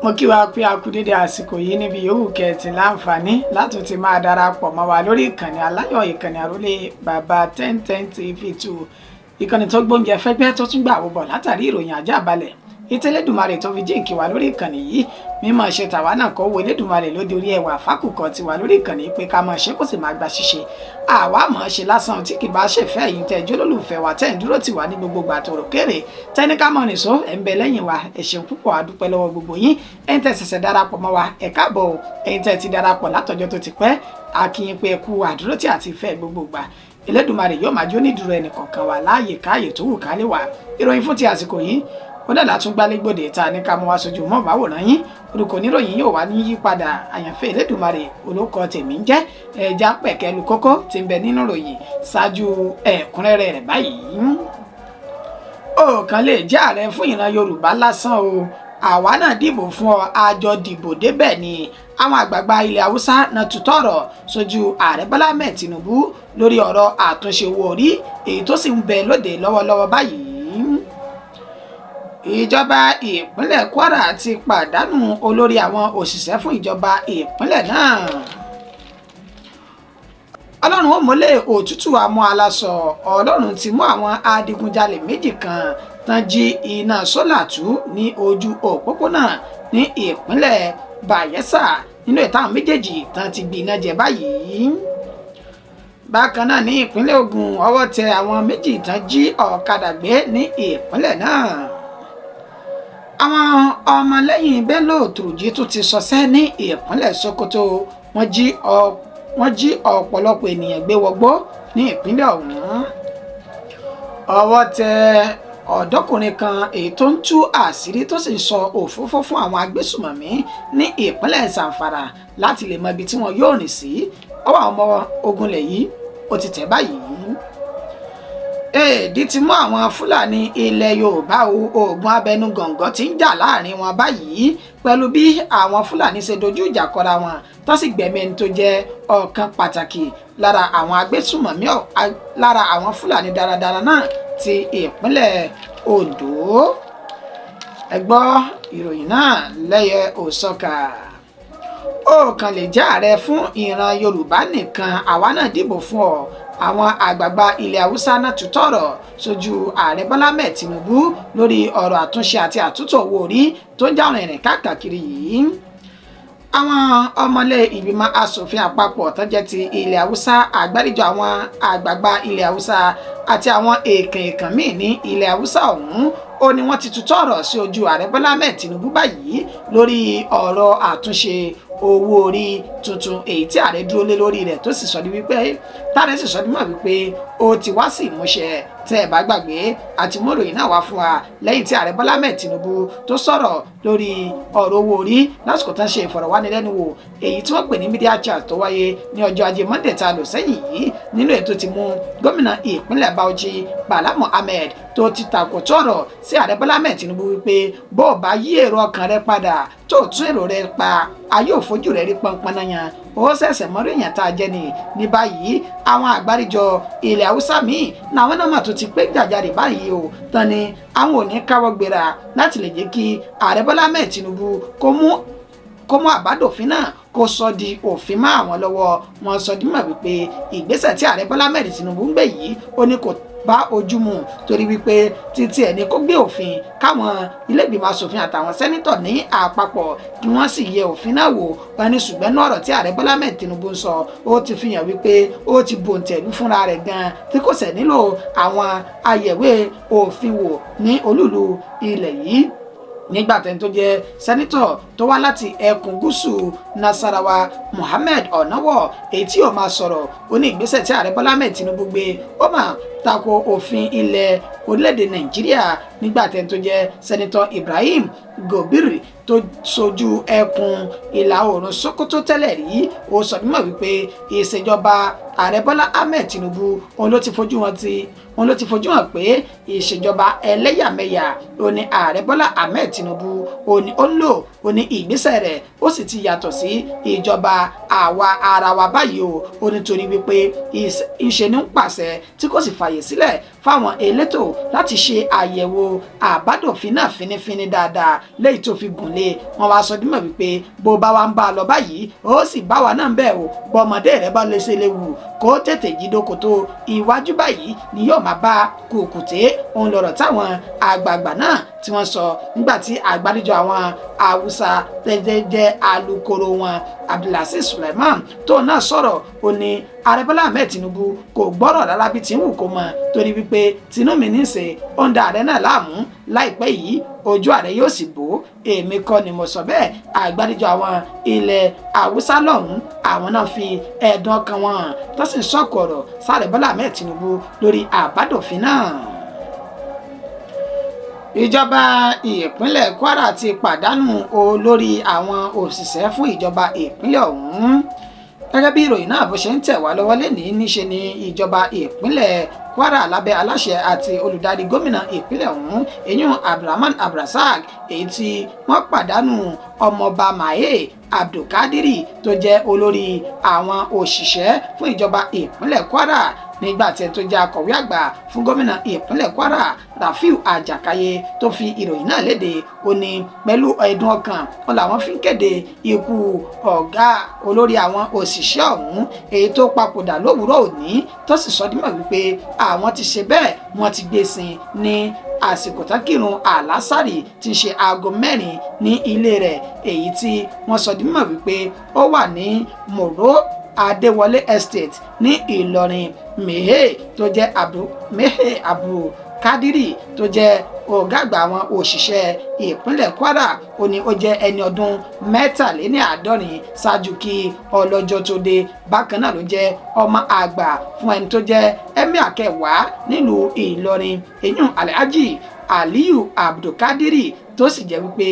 Mo kí wa pé a kú dédé àsìkò yìí níbi yòówù kẹ́ ti láǹfààní láti ti máa darapọ̀ mọ́ wa lórí ìkànnì aláyọ̀, ìkànnì àrólé bàbá 1010 TV 2, ìkànnì tó gbóúnjẹ fẹ́gbẹ́, tó tún gbà wọ́bọ̀ látàrí ìròyìn ajá balẹ̀ ìtẹ́lẹ́dùmarè tó fi jíǹkí wa lórí ìkànnì yìí. Mímọ̀ ṣe tàwa náà kọ́ wo Elédùmarè lóde orí ẹwà fákùkọ tiwa lórí ìkànnì pé ká máa ṣe kó sì máa gba ṣíṣe. Àwa mọ̀ ṣe lásán tí kì bá ṣèfẹ́ ẹ̀yin tẹ́ jólólùfẹ́ wa, tẹ́ ń dúró tì wá ní gbogbo ìgbà tòrò kéré tẹ́ni ká mọ̀ nìṣó ẹ̀ ń bẹ lẹ́yìn wa. Ẹ ṣeun púpọ̀, a dúpẹ́ lọ́wọ́ gbogbo yín. Ẹ̀yin tẹ́ ṣẹ̀ṣẹ̀ darapọ̀ mọ́ wa, ẹ káàbọ̀ o. Ẹ̀yin tẹ́ ti darapọ̀ látọjọ́ tó ti pẹ́, a kí yín pé ẹ kú àdúrótì àti ìfẹ́ gbogbo ìgbà. Elédùmarè yóò máa jó nídùúró ẹnì kọ̀ọ̀kan wa láàyè káàyè tó wù ká lè wà. Ìròyìn fún ti àsìkò yìí ó dẹ̀ látún gbálégbòde ta ní ká mú wá sójú mọ́ báwòrán yín. Orúkọ oníròyìn yóò wá ní yípadà, àyànfẹ́ Elédùmarè olókọ tèmi ń jẹ́. Ẹja pẹ̀kẹ́lu kókó tí ń bẹ nínú ìròyìn ṣáájú ẹ̀kúnrẹ́rẹ́ rẹ̀ báyìí. Ó kàn lè jẹ́ ààrẹ fún ìran Yorùbá lásán o, àwa náà dìbò fún ọ, àjọ dìbò débẹ̀ ni. Àwọn àgbààgbà ilẹ̀ Haúsá náà tutọ́ ọ̀rọ̀ sójú ààrẹ Bọ́lá Ahmed Tinubu lórí ọ̀rọ̀ àtúnṣe owó orí, èyí tó sì ń bẹ lóde lọ́wọ́lọ́wọ́ báyìí. Ìjọba ìpínlẹ̀ Kwara ti pàdánù olórí àwọn òṣìṣẹ́ fún ìjọba ìpínlẹ̀ náà. Ọlọ́run ó mọ́lẹ̀ òtútù àmọ́ aláṣọ. Ọlọ́run ti mú àwọn adigunjalè méjì kan tán jí iná sólà tú ní ojú òpópónà ní ìpínlẹ̀ Bayelsa, nínú ìtàn méjèèjì tán ti gbiná jẹ báyìí. Bákan náà, ní ìpínlẹ̀ Ògùn, ọwọ́ tẹ àwọn méjì tán jí ọ̀kadà gbé ní ìpínlẹ̀ náà. Àwọn ọmọlẹ́yìn Bello Turji tún ti ṣọṣẹ́ ní ìpínlẹ̀ Sokoto, wọ́n jí ọ̀pọ̀lọpọ̀ ènìyàn gbé wọgbó ní ìpínlẹ̀ ọ̀hún. Ọwọ́ tẹ ọ̀dọ́kùnrin kan èyí tó ń tú àṣírí tó sì ń sọ òfófó fún àwọn agbésùmọ̀mí ní ìpínlẹ̀ Zamfara láti lè mọ ibi tí wọn yóò rìn sí. Ọwọ́ àwọn ọmọ ogun lẹ̀ yìí ó ti tẹ̀ báyìí. Èèdì ti mú àwọn Fúlàní ilẹ̀ Yorùbá o. Oògùn abẹnú gọ̀ǹgọ̀ ti ń jà láàrin wọn báyìí pẹ̀lú bí àwọn Fúlàní ṣe dojú ìjà kọra wọn, tó sì gbẹ̀mí ẹni tó jẹ́ ọ̀kan pàtàkì lára àwọn agbésùmọ̀mí, lára àwọn Fúlàní darandaran náà ti ìpínlẹ̀ Ondo. Ẹ gbọ́ ìròyìn náà lẹ́yẹ òsọkà. Ó kàn lè jẹ́ ààrẹ fún ìran Yorùbá nìkan, àwa náà dìbò fún ọ. Àwọn àgbààgbà ilẹ̀ Haúsá náà tún tọ̀rọ̀ sójú ààrẹ Bọ́lá Ahmed Tinubu lórí ọ̀rọ̀ àtúnṣe àti àtúntò owó orí tó ń jà rìnrìn káàkiri yìí. Àwọn ọmọlé ìgbìmọ̀ asòfin àpapọ̀ tó jẹ́ ti ilẹ̀ Haúsá, àgbáríjọ àwọn àgbààgbà ilẹ̀ Haúsá àti àwọn èèkàn èèkàn míì ní ilẹ̀ Haúsá ọ̀hún, ó ní wọ́n ti tutọ́ ọ̀rọ̀ sí ojú ààrẹ Bọ́lá Ahmed Tinubu báyìí lórí ọ̀rọ̀ àtúnṣe owó orí tuntun èyí tí ààrẹ dúró lé lórí rẹ̀, tó sì sọ ní wípé táàrẹ sì sọ ní mọ̀ wípé ó ti wá sí ìmúṣẹ. Tẹ́ ẹ bá gbàgbé, àti mọ́ròyìn náà wá fún wa lẹ́yìn tí ààrẹ Bọ́lá Ahmed Tinubu tó sọ̀rọ̀ lórí ọ̀rọ̀ owó orí lásìkò tán ṣe ìfọ̀rọ̀wánilẹ́nuwò èyí tí wọ́n pè ní media chat tó wáyé ní ọjọ́ ajé Monday tá a lò sẹ́yìn yìí, nínú ètò ti mú gómìnà ìpínlẹ̀ Bauchi Bala Mohammed tó ti tàkòtò ọ̀rọ̀ sí ààrẹ Bọ́lá Ahmed Tinubu wípé bó o bá yí èrò ọkàn rẹ padà, tó tún èrò rẹ pa, ayé òfojú rẹ rí pọnpọn náà yan, ó ṣẹ̀ṣẹ̀ mọ́rú èèyàn tá a jẹ́ ni. Ní báyìí, àwọn àgbáríjọ ilẹ̀ Haúsá míì làwọn náà mà tó ti pé gbàjarè báyìí o, tán ni àwọn ò ní káwọ́ gbéra láti lè jẹ́ kí ààrẹ Bọ́lá Ahmed Tinubu kó mú àbádòfin náà, kó sọ di òfin mọ́ àwọn lọ́wọ́. Wọn sọ di mọ̀ wípé ìgbésẹ̀ tí ààrẹ Bọ́lá Ahmed Tinubu ń gbé yìí, ó ní kò bá ojú mu, torí wípé títí ẹ̀ ní kó gbé òfin káwọn ilé-ìgbìmọ̀ asòfin àtàwọn sẹ́nítọ̀ ní àpapọ̀ kí wọ́n sì yẹ òfin náà wò. Wọn ní ṣùgbọ́n ní ọ̀rọ̀ tí ààrẹ Bọ́lá Ahmed Tinubu ń sọ, ó ti fi hàn wípé ó ti bòǹtẹ̀lú fúnra rẹ̀ gan, tí kò sẹ̀ nílò àwọn ayẹ̀wé òfin wò ní olúùlú ilẹ̀ yìí. Nígbà tẹ́ni tó jẹ́ sẹ́nítọ̀ tó wá láti ẹkùn gúúsù Nasarawa, Mohammed Ọ̀nàwọ̀, èyí tí yóò máa sọ̀rọ̀, ó ní ìgbésẹ̀ tí ààrẹ Bọ́lá Ahmed Tinubu gbé, ó máa tako òfin ilẹ̀ orílẹ̀-èdè Nàìjíríà. Nígbà tẹ́ni tó jẹ́ sẹ́nítọ̀ Ibrahim Gobiri tó sojú ẹkùn ìlà oòrùn Sokoto tẹ́lẹ̀ rí, ó sọ mímọ̀ wípé ìṣèjọba ààrẹ Bọ́lá Ahmed Tinubu òun ló ti fojú hàn pé ìṣèjọba ẹlẹ́yàmẹ̀yà ó ní ààrẹ Bọ́lá Ahmed Tinubu ó ní ó ń lò. Ó ní ìgbésẹ̀ rẹ̀ ó sì ti yàtọ̀ sí sí ìjọba àwa ara wa báyìí o. Ó nítorí wípé ìṣe ní ń pàṣẹ tí kò sì fàyè sílẹ̀ fáwọn elétò láti ṣe àyẹ̀wò àbádòfin náà fínífíní dáadáa léyìí tó fi gùn lé. Wọn wá sọ dímọ̀ wípé bó bá wa ń bá a lọ báyìí, ó sì bá wa náà ń bẹ̀ o. Bọ́mọdé rẹ bá lè ṣe léwu kó tètè jí dókòtò iwájú báyìí ni yóò máa bá kùkùté. Òun lọ̀rọ̀ táwọn àgbààgbà náà tí wọ́n sọ nígbà tí àgbáríjọ àwọn Haúsá tẹ́jẹ́ jẹ́ alukoro wọn, Abdulaziz Suleiman, tó náà sọ̀rọ̀. Ó ní Ààrẹ Bọ́lá Ahmed Tinubu kò gbọ́rọ̀ rárá bí tí ń wù kó mọ, torí wípé tinú mi ní ṣe ó ń da ààrẹ náà láàmú. Láìpẹ́ yìí, ojú ààrẹ yóò sì bò. Èmi kọ́ ni mo sọ bẹ́ẹ̀, àgbáríjọ àwọn ilẹ̀ Haúsá lọ́hùn-ún, àwọn náà fi ẹ̀dùn ọkàn wọn hàn tó sì ń sọ̀kò ọ̀rọ̀ sáré Bọ́lá Ahmed Tinubu lórí àbádòfin náà. Ìjọba ìpínlẹ̀ Kwara ti pàdánù olórí àwọn òṣìṣẹ́ fún ìjọba ìpínlẹ̀ ọ̀hún. Gẹ́gẹ́ bí ìròyìn náà bó ṣe ń tẹ̀ wá lọ́wọ́ lẹ́nìí, níṣe ni ìjọba ìpínlẹ̀ Kwara lábẹ́ aláṣẹ àti olùdarí gómìnà ìpínlẹ̀ ọ̀hún, eyín Abdulrahman Abdulrasaq, èyí tí wọ́n pàdánù ọmọọba Mahe Abdulkadiri tó jẹ́ olórí àwọn òṣìṣẹ́ fún ìjọba ìpínlẹ̀ Kwara, nígbà tí ẹni tó jẹ́ akọ̀wé àgbà fún gómìnà ìpínlẹ̀ Kwara, Rafiu Ajakaye, tó fi ìròyìn náà léde. Ó ní pẹ̀lú ẹ̀dùn ọkàn wọn làwọn fi ń kéde ikú ọ̀gá olórí àwọn òṣìṣẹ́ ọ̀hún èyí tó papòdà lówùúrọ̀ òní, tó sì sọ dímọ̀ wípé àwọn ti ṣe bẹ́ẹ̀, wọ́n ti gbé sin ní àsìkò tán kírun àlásàrì tí ń ṣe aago 4 ní ilé rẹ̀, èyí tí wọ́n sọ dímọ̀ wípé ó wà ní Mòró Adéwọlé Estate ní Ìlọrin. Mehe tó jẹ́ Abu Mehe Abu Kadiri tó jẹ́ ọ̀gá àgbà àwọn òṣìṣẹ́ ìpínlẹ̀ Kwara, ó ní ó jẹ́ ẹni ọdún 73 ṣáájú kí ọlọ́jọ́ tó dé. Bákan náà ló jẹ́ ọmọ àgbà fún ẹni tó jẹ́ emir kẹwàá nílùú Ìlọrin, eyín Alhaji Aliyu Abdulkadiri, tó sì jẹ́ wípé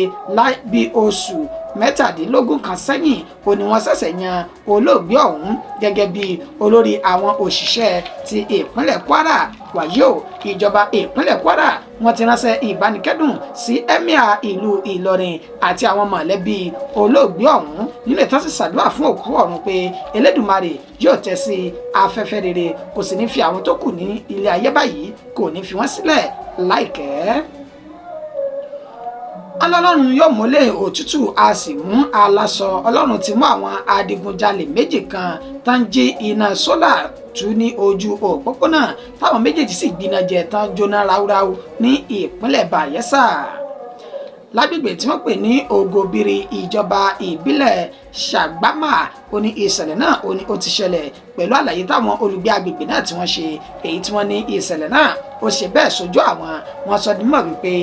bí oṣù 17 kan sẹ́yìn ó ní wọ́n ṣẹ̀ṣẹ̀ yan olóògbé ọ̀hún gẹ́gẹ́ bí olórí àwọn òṣìṣẹ́ ti ìpínlẹ̀ Kwara. Wàyí o, ìjọba ìpínlẹ̀ Kwara wọ́n ti ránṣẹ́ ìbánikẹ́dùn sí emir ìlú Ìlọrin àti àwọn mọ̀lẹ́bí olóògbé ọ̀hún nínú ìtàn, sì ṣàdúrà fún òkú ọ̀run pé Elédùmarè yóò tẹ́ sí afẹ́fẹ́ rere, kò sì ní fi àwọn tó kù ní ilé ayé báyìí, kò ní fi wọ́n sílẹ̀ láìkẹ́. Ọlọ́run yóò mọ́lẹ̀ òtútù, a sì mú aláṣọ. Ọlọ́run ti mú àwọn adigunjalè méjì kan tán jí iná sólà tú ní ojú òpópónà, táwọn méjèèjì sì gbiná jẹ tán jóná ráúráú ní ìpínlẹ̀ Bayelsa, lágbègbè tí wọ́n pè ní Ogobiri, ìjọba ìbílẹ̀ Ṣàgbámà. Ó ní ìṣẹ̀lẹ̀ náà ó ní ó ti ṣẹlẹ̀ pẹ̀lú àlàyé táwọn olùgbé agbègbè náà tí wọ́n ṣe, èyí tí wọ́n ní ìṣẹ̀lẹ̀ náà ó ṣe bẹ́ẹ̀ sójú àwọn. Wọ́n sọ dímọ̀ wípé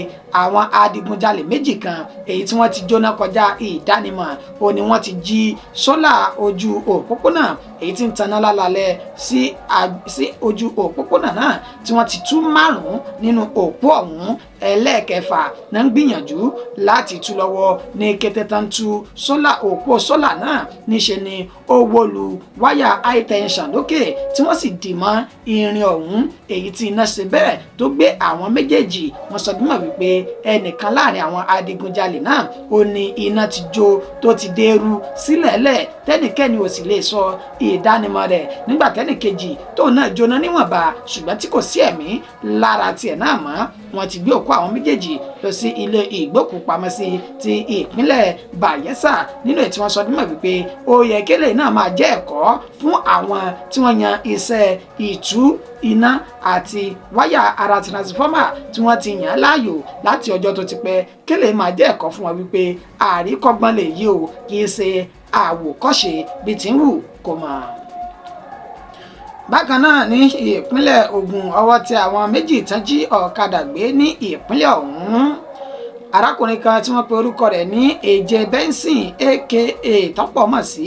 àwọn adigunjalè méjì kan èyí tí wọ́n ti jóná kọjá ìdánimọ̀, ó ní wọ́n ti jí sólà ojú òpópónà èyí tí ń taná lálálẹ́ sí ojú òpópónà náà, tí wọ́n ti tú márùn-ún nínú òpó ọ̀hún. Ẹlẹ́ẹ̀kẹfà náà ń gbìyànjú láti tú lọ́wọ́. Ní kété tán tú sólà, òpó sólà náà, níṣe ni ó wó lu wáyà high tension lókè, tí wọ́n sì dì mọ́ irin ọ̀hún, èyí tí iná ṣe bẹ́ẹ̀ tó gbé àwọn méjèèjì. Wọ́n sọ bímọ wípé ẹnìkan láàrin àwọn adigunjalè náà, ó ní iná ti jó tó ti dèrú sílẹ̀ẹ́lẹ̀, tẹ́nìkẹ́ni ò sì lè sọ ìdánimọ̀ rẹ̀, nígbà tẹ́nìkejì tóun náà jóná níwọ̀nba, ṣùgbọ́n tí kò sí ẹ̀mí lára tiẹ̀ náà mọ́. Wọ́n ti gbé òkú àwọn méjèèjì lọ sí ilé ìgbókùúpamọ́sí ti ìpínlẹ̀ Bayelsa, nínú ètí wọ́n sọ dímọ̀ wípé ó yẹ kélé náà máa jẹ́ ẹ̀kọ́ fún àwọn tí wọ́n yan iṣẹ́ ìtú iná àti wáyà ara transformer tí wọ́n ti yàn láàyò láti ọjọ́ tó ti pẹ́. Kélé máa jẹ́ ẹ̀kọ́ fún wọn wípé àríkọ́gbọ́n lè yí o, kì í ṣe àwòkọ́ṣe bí ti ń wù kó mọ̀. Bákan náà, ní ìpínlẹ̀ Ògùn, ọwọ́ tẹ àwọn méjì tán jí ọ̀kadà gbé ní ìpínlẹ̀ ọ̀hún. Arákùnrin kan tí wọ́n pe orúkọ rẹ̀ ní Èjè Benson, aka tọ́pọ̀ mọ̀ sí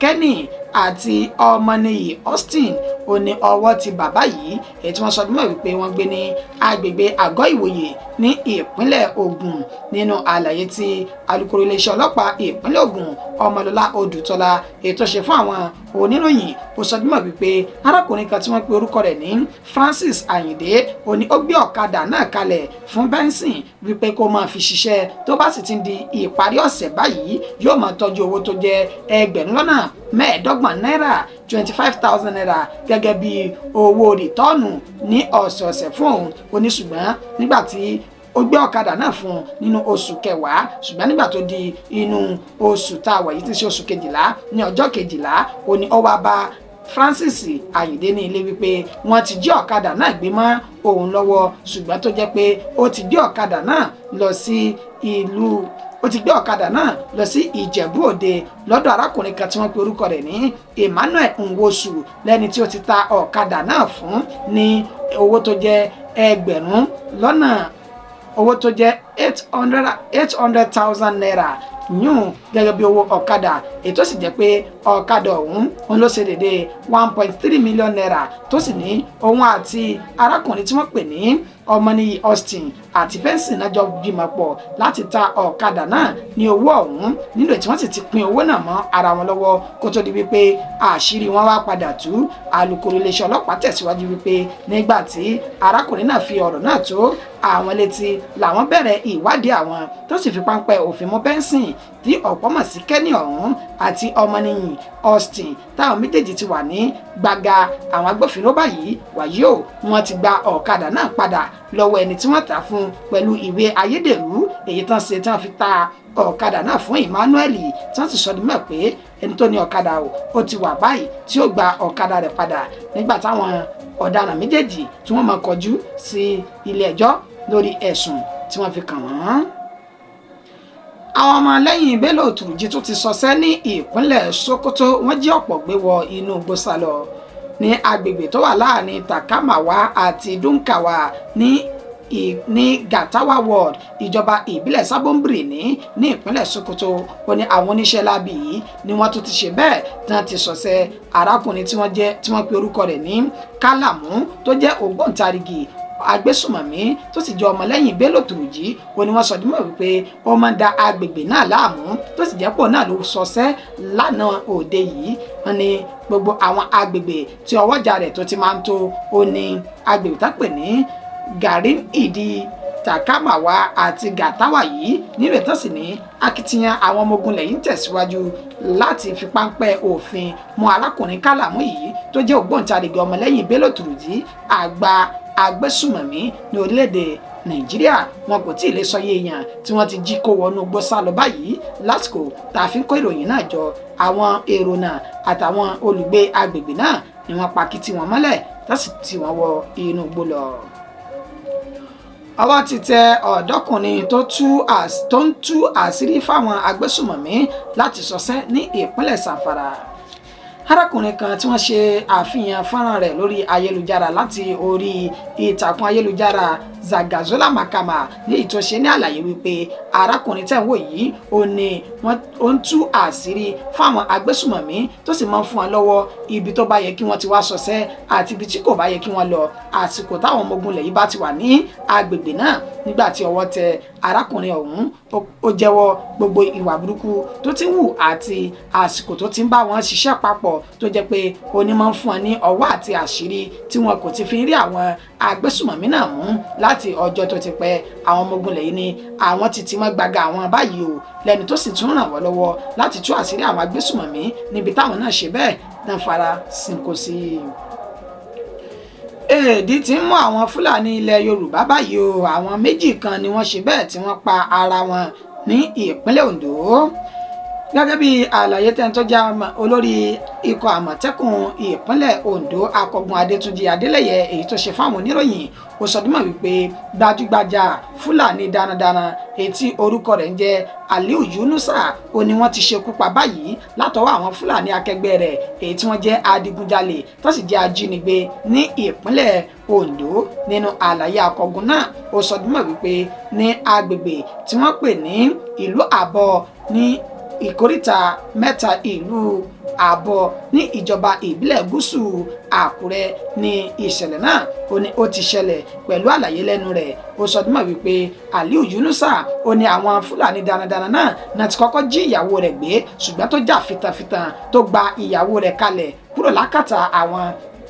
Kenny. Àti Ọmọnìyí Austin, ó ní ọwọ́ ti bàbá yìí, èyí tí wọ́n sọ dímọ̀ wípé wọ́n gbé ní agbègbè Àgọ́ Ìwòye ní ìpínlẹ̀ Ògùn. Nínú àlàyé tí alukoro iléeṣẹ́ ọlọ́pàá ìpínlẹ̀ Ògùn, Ọmọlọ́lá Odùtọ́lá, èyí tó ṣe fún àwọn oníròyìn, ó sọ dímọ̀ wípé arákùnrin kan tí wọ́n pe orúkọ rẹ̀ ní Francis Ayinde, ó ní ó gbé ọ̀kadà náà kalẹ̀ fún Benson wípé kó máa fi ṣiṣẹ́, tó bá sì ti di ìparí ọ̀sẹ̀ báyìí, yóò máa tọ́jú owó tó jẹ́ 25,000 náírà, ₦25,000, gẹ́gẹ́ bí owó return ní ọ̀sẹ̀ọ̀sẹ̀ fún òun. Ó ní ṣùgbọ́n nígbà tí ó gbé ọ̀kadà náà fún un nínú oṣù kẹwàá, ṣùgbọ́n nígbà tó di inú oṣù tá a wà yìí, tí í ṣe oṣù kejìlá, ní ọjọ́ 12, ó ní ó wá bá Francis Ayinde ní ilé wípé wọ́n ti jí ọ̀kadà náà gbé mọ́ òun lọ́wọ́, ṣùgbọ́n tó jẹ́ pé ó ti gbé ọ̀kadà náà lọ sí ìlú, ó ti gbé ọ̀kadà náà lọ sí Ìjẹ̀bú Òde lọ́dọ̀ arákùnrin kan tí wọ́n pe orúkọ rẹ̀ ní Emmanuel Nwosu, lẹ́ni tí ó ti ta ọ̀kadà náà fún ní owó tó jẹ́ ẹgbẹ̀rún lọ́nà owó tó jẹ́ ₦800,000 yún gẹ́gẹ́ bí owó ọ̀kadà, èyí tó sì jẹ́ pé ọ̀kadà ọ̀hún òun ló ṣe déédéé ₦1.3 million, tó sì ní òun àti arákùnrin tí wọ́n pè ní Ọmọnìyí Austin àti Benson náà jọ gbìmọ̀ pọ̀ láti ta ọ̀kadà náà ní owó ọ̀hún, nínú tí wọ́n sì ti pín owó náà mọ́ ara wọn lọ́wọ́ kó tó di wípé àṣírí wọn wá padà tú. Alukoro iléeṣẹ́ ọlọ́pàá tẹ̀síwájú wípé nígbà tí arákùnrin náà fi ọ̀rọ̀ náà tó àwọn létí làwọn bẹ̀rẹ̀ ìwádìí àwọn, tó sì fi páńpẹ́ òfin mú Benson tí ọ̀pọ̀ mọ̀ sí Kenny ọ̀hún àti Ọmọnìyí Austin, táwọn méjèèjì ti wà ní gbàgà àwọn agbófinró báyìí. Wàyí o, wọ́n ti gba ọ̀kadà náà padà lọ́wọ́ ẹni tí wọ́n tà fún pẹ̀lú ìwé ayédèrú èyí tán ṣe tí wọ́n fi ta ọ̀kadà náà fún Emmanuel, tí wọ́n sì sọ di mọ̀ pé ẹni tó ní ọ̀kadà o, ó ti wà báyìí tí ó gba ọ̀kadà rẹ̀ padà, nígbà táwọn ọ̀daràn méjèèjì tí wọ́n máa kọjú sí ilé ẹjọ́ lórí ẹ̀sùn tí wọ́n fi kàn wọ́n. Àwọn ọmọ lẹ́yìn Bello Turji tó ti sọsẹ́ ní ìpínlẹ̀ Sokoto, wọ́n jí ọ̀pọ̀ gbé wọ inú igbó sá lọ ní agbègbè tó wà láàrin Takamawa àti Dunkawa ní Gatawa Ward, ìjọba ìbílẹ̀ Sabon Birni ní ìpínlẹ̀ Sokoto. Ó ní àwọn oníṣẹ́ láabi yìí ni wọ́n tún ti ṣe bẹ́ẹ̀ tí wọ́n ti sọ̀sẹ̀ arákùnrin tí wọ́n jẹ́ tí wọ́n pe orúkọ rẹ̀ ní Kálàmú, tó jẹ́ ògbóǹtarìgì agbésùmọ̀mí tó sì jẹ́ ọmọlẹ́yìn Bello Turji. Ó ní wọ́n sọ dímọ̀ wípé ó máa ń da agbègbè náà láàmú, tó sì jẹ́ pọ̀ náà ló sọsẹ́ lánàá òde yìí. Wọ́n ní gbogbo àwọn agbègbè tí ọwọ́jà rẹ̀ tó ti máa ń tó, ó ní agbègbè tá pè ní Garin Ìdí, Takamawa àti Gatawa yìí. Nínú ìtàn sì ní akitiyan àwọn ọmọ ogun lẹ́yìn tẹ̀síwájú láti fi páńpẹ́ òfin mú arákùnrin Kálàmú yìí, tó jẹ́ ògbóǹtarìgì ọmọlẹ́yìn Bello Turji, àgbà agbésùmọ̀mí ní orílẹ̀-èdè Nàìjíríà. Wọn kò tí ì lè sọ iye èèyàn tí wọ́n ti jí kó wọnú igbó sá lọ báyìí. Lásìkò tá a fi ń kó ìròyìn náà jọ, àwọn èrò náà àtàwọn olùgbé agbègbè náà ni wọ́n pa kìtì wọn mọ́lẹ̀ tó sì tì wọ́n wọ inú igbó lọ. Ọwọ́ ti tẹ ọ̀dọ́kùnrin tó ń tú àṣírí fáwọn agbésùmọ̀mí láti ṣọṣẹ́ ní ìpínlẹ̀ Zamfara. Arákùnrin kan tí wọ́n ṣe àfihàn fọ́nrán rẹ̀ lórí ayélujára láti orí ìtàkùn ayélujára Zagazola Makama ní ìtúnṣe ní àlàyé wípé arákùnrin tẹ̀ ń wò yìí, ó ní wọ́n ó ń tú àṣírí fáwọn agbésùmọ̀mí, tó sì máa ń fún wọn lọ́wọ́ ibi tó bá yẹ kí wọ́n ti wá ṣọṣẹ́ àti ibi tí kò bá yẹ kí wọ́n lọ àsìkò táwọn ọmọ ogun ilẹ̀ yìí bá ti wà ní agbègbè náà. Nígbà tí ọwọ́ tẹ arákùnrin ọ̀hún, ó jẹ́wọ́ gbogbo ìwà burúkú tó ti ń hù àti àsìkò tó ti ń bá wọn ṣiṣẹ́ papọ̀, tó jẹ́ pé onímọ̀ ń fún wọn ní ọwọ́ àti àṣírí tí wọn kò ti fi rí àwọn agbésùmọ̀mí náà mú láti ọjọ́ tó ti pẹ́. Àwọn ọmọ ogun lẹ́yìn ni àwọn ti ti mọ́ gbaga àwọn báyìí o, lẹ́ni tó sì tún ràn wọ́n lọ́wọ́ láti tú àṣírí àwọn agbésùmọ̀mí níbi táwọn náà ṣe bẹ́ẹ̀ náà fara sìnkò sí i. Èèdì tí ń mú àwọn Fúlàní ilẹ̀ Yorùbá báyìí o. Àwọn méjì kan ni wọ́n ṣe bẹ́ẹ̀ tí wọ́n pa ara wọn ní ìpínlẹ̀ Ondo, gẹ́gẹ́ bí àlàyé tẹ́ni tó jẹ́ olórí ikọ̀ Àmọ̀tẹ́kùn ìpínlẹ̀ Ondo, Akọgun Adétúnjì Adélẹ́yẹ, èyí tó ṣe fáwọn oníròyìn. Ó sọ dímọ̀ wípé gbajúgbajà Fúlàní darandaran èyí tí orúkọ rẹ̀ ń jẹ́ Aliu Yunusa, ó ní wọ́n ti ṣekú pa báyìí látọwọ́ àwọn Fúlàní akẹgbẹ́ rẹ̀, èyí tí wọ́n jẹ́ adigunjalè tó sì jẹ́ ajínigbé ní ìpínlẹ̀ Ondo. Nínú àlàyé akọgun náà, ó sọ dímọ̀ wípé ní agbègbè tí wọ́n pè ní ìlú Àbọ̀ ní ìkóríta mẹ́ta ìlú Àbọ̀ ní ìjọba ìbílẹ̀ gúúsù Àkúrẹ́ ní ìṣẹ̀lẹ̀ náà ó ní ó ti ṣẹlẹ̀. Pẹ̀lú àlàyé lẹ́nu rẹ̀, ó sọ dímọ̀ wípé Aliu Yunusa ó ní àwọn Fúlàní darandaran náà ti kọ́kọ́ jí ìyàwó rẹ̀ gbé, ṣùgbọ́n tó jà fitafita tó gba ìyàwó rẹ̀ kalẹ̀ kúrò lákàtà àwọn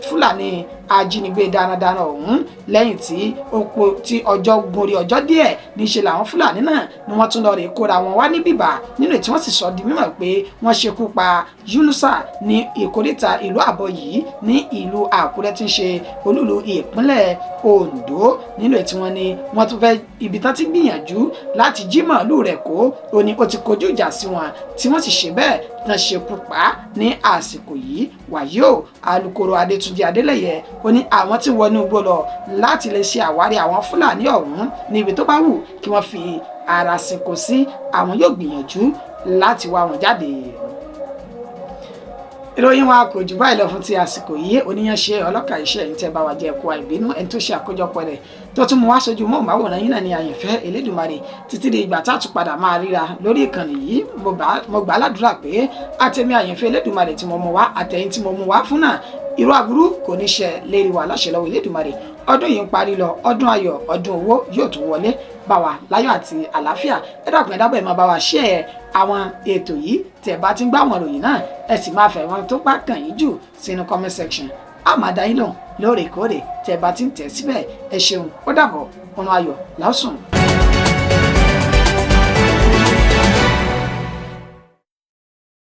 Fúlàní ajínigbé darandaran ọ̀hún. Lẹ́yìn tí ó tí ọjọ́ gorí ọjọ́ díẹ̀, níṣẹ́ làwọn Fúlàní náà ni wọ́n tún lọ rè kóra wọn wá ní bìbà, nínú tí wọ́n sì sọ di mímọ̀ pé wọ́n ṣekú pa Yunusa ní ìkóríta ìlú Àbọ̀ yìí ní ìlú Àkúrẹ́ tí ń ṣe olúlu ìpínlẹ̀ Oǹdó, nínú tí wọ́n ní wọ́n tún fẹ́ ibi tán ti gbìyànjú láti jí màálù rẹ̀ kó, ó ní ó ti kojú ìjà sí wọn tí wọ́n sì ṣe bẹ́ẹ̀ tán ṣekú pa á ní àsìkò yìí. Wàyí o, alukoro Adétúnjì Adélẹ́yẹ ó ní àwọn tí wọnú igbó lọ láti lè ṣe àwárí àwọn Fúlàní ọ̀hún níbi tó bá wù kí wọ́n fi ara sìnkú sí, àwọn yóò gbìyànjú láti wá wọn jáde. Ìròyìn wa kò jù báyìí lọ fún ti àsìkò yìí. Oníyanṣe ọlọ́kà iṣẹ́ ẹ̀yin tẹ́ bá wa jẹ́ ẹ̀kọ́ àìbínú, ẹni tó ṣe àkójọpọ̀ rẹ̀ tó tún mú wá sójú mọ́ọ̀máwòrán yín náà ní Àyànfẹ́ Elédùmarè. Títí di ìgbà tá a tún padà máa ríra lórí ìkànnì yìí, mo gbà á ládùúrà pé àtẹ̀mí Àyànfẹ́ Elédùmarè tí mo mú wá, àtẹ̀yìn tí mo mú wá fún náà, irú aburú kò ní ṣe lérí wa láṣẹ lọ́wọ́ Elédùmarè. Ọdún yìí ń parí lọ, ọdún ayọ̀, ọdún owó yóò tún wọlé bá wa láyọ̀ àti àlàáfíà. Ẹ dákun, ẹ dábọ̀, ẹ máa bá wa ṣe ẹ àwọn ètò yìí tẹ́ bá ti ń gbọ́ àwọn ìròyìn náà, ẹ sì máa fẹ́ wọn tó bá kàn yín jù sínú comment section. A máa dá yín lóhùn lóòrèkóòrè tẹ́ bá ti ń tẹ̀ síbẹ̀. Ẹ ṣeun, ó dàbọ̀, ọ̀run ayọ̀ lásùn.